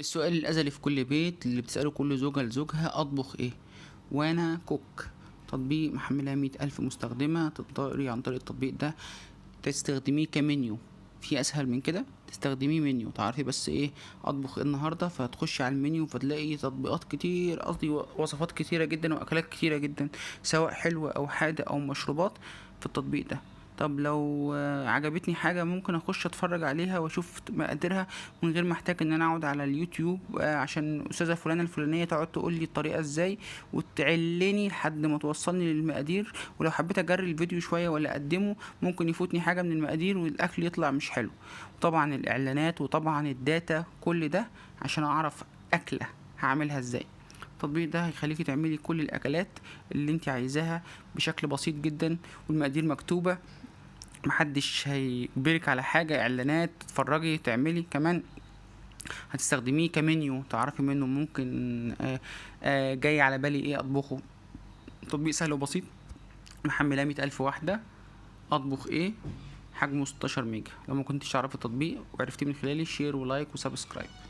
السؤال الأزلي في كل بيت اللي بتسأله كل زوجة لزوجها: أطبخ إيه؟ وانا كوك تطبيق محملها 100,000 مستخدمة. تقدري عن طريق التطبيق ده تستخدميه كمنيو، في أسهل من كده؟ تستخدميه منيو، تعرفي بس إيه أطبخ إيه النهاردة، فتخشي على المنيو فتلاقي تطبيقات كتير، قصدي وصفات كتيرة جدا وأكلات كتيرة جدا، سواء حلوة أو حادق أو مشروبات في التطبيق ده. طب لو عجبتني حاجة ممكن أخش أتفرج عليها وأشوف مقاديرها من غير ما أحتاج إن أنا أقعد على اليوتيوب، عشان أستاذة فلانة الفلانية تقعد تقول لي الطريقة إزاي وتعلني لحد ما توصلني للمقادير. ولو حبيت أجري الفيديو شوية ولا أقدمه ممكن يفوتني حاجة من المقادير والأكل يطلع مش حلو. طبعا الإعلانات وطبعا ال data، كل ده عشان أعرف أكلة هعملها إزاي. التطبيق ده هيخليكي تعملي كل الأكلات اللي انت عايزاها بشكل بسيط جدا، والمقادير مكتوبة، محدش هيجبرك على حاجة، إعلانات تتفرجي تعملي. كمان هتستخدميه كمنيو تعرفي منه ممكن جاي على بالي ايه اطبخه. تطبيق سهل وبسيط، محملاه 100,000 واحدة. اطبخ ايه، حجمه 16 ميجا. لو ما كنتش تعرفي التطبيق وعرفتيه من خلالي، share و like و subscribe.